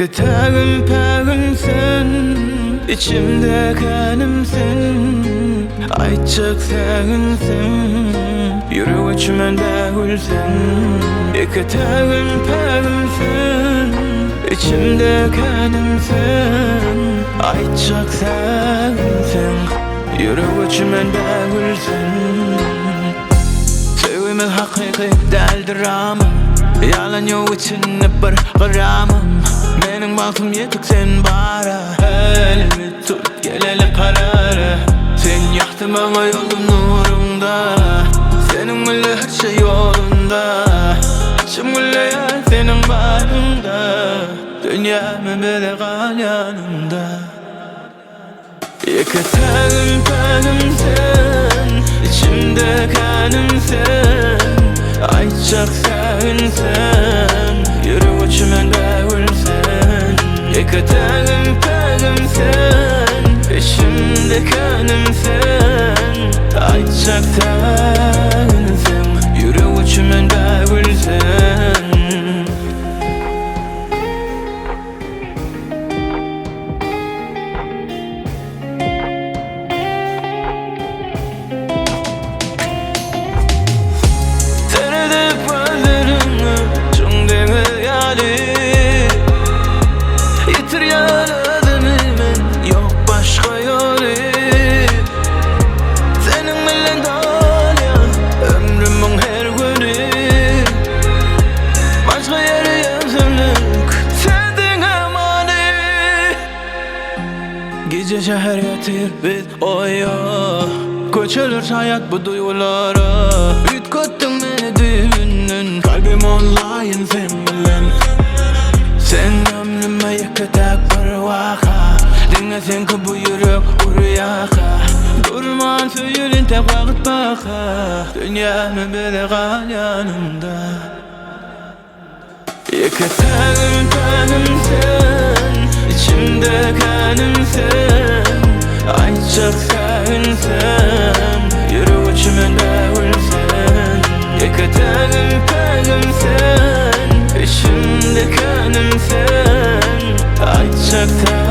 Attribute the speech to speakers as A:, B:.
A: Ýeke tägim pägim sen Içimde känim sen Aýtjak säginseň Ýürege çümen bägül sen Ýeke tägim pägim sen Içimde känim sen Aýtjak säginseň Ýürege çümen bägül sen Söýgimiz hakyky däl drama Ýalan ýok içinde bir gramam Meniň bagtym ýetik sen bara Elimi tut geleli karara Sen ýagty maňa ýolum nuruňda Seniň bile her şey ýolunda Içim gülleýär seniň baryňda Dünýäme bile galýanyňda Ýeke tägim pägim sen Içimde känim sen Aýtjak säginseň Ýürege çümen bägül sen Ýeke tägim pägim sen Içimde känim sen Aýtjak säginseň Ýürege çümen bägül sen. Seredip gözleriňe çuň deňiz ýaly Ýitirýän özümi men ýok başga ýoly Seniň bilen dolýan ömrümiň her güni Başga ýere ýömsemlik sen diňe many Gije şäher ýatyr biz oýa Köçeler şaýat bu duýgulara Üýtgetdiň meni düýbünden
B: Kalbim onlaýyn sen bilen
A: Sen ömrüme ýeke-täk bir waka Diňe seňki bu ýürek urýaka Durman söýül entek wagt baka Dünýäme bile gal ýanymda Ýeke tägim tänim sen Içimde känim sen Aýtjak säginseň Ýürege çümen bägül sen Ýeke tägim pägim sen Içimde känim sen Aýtjak.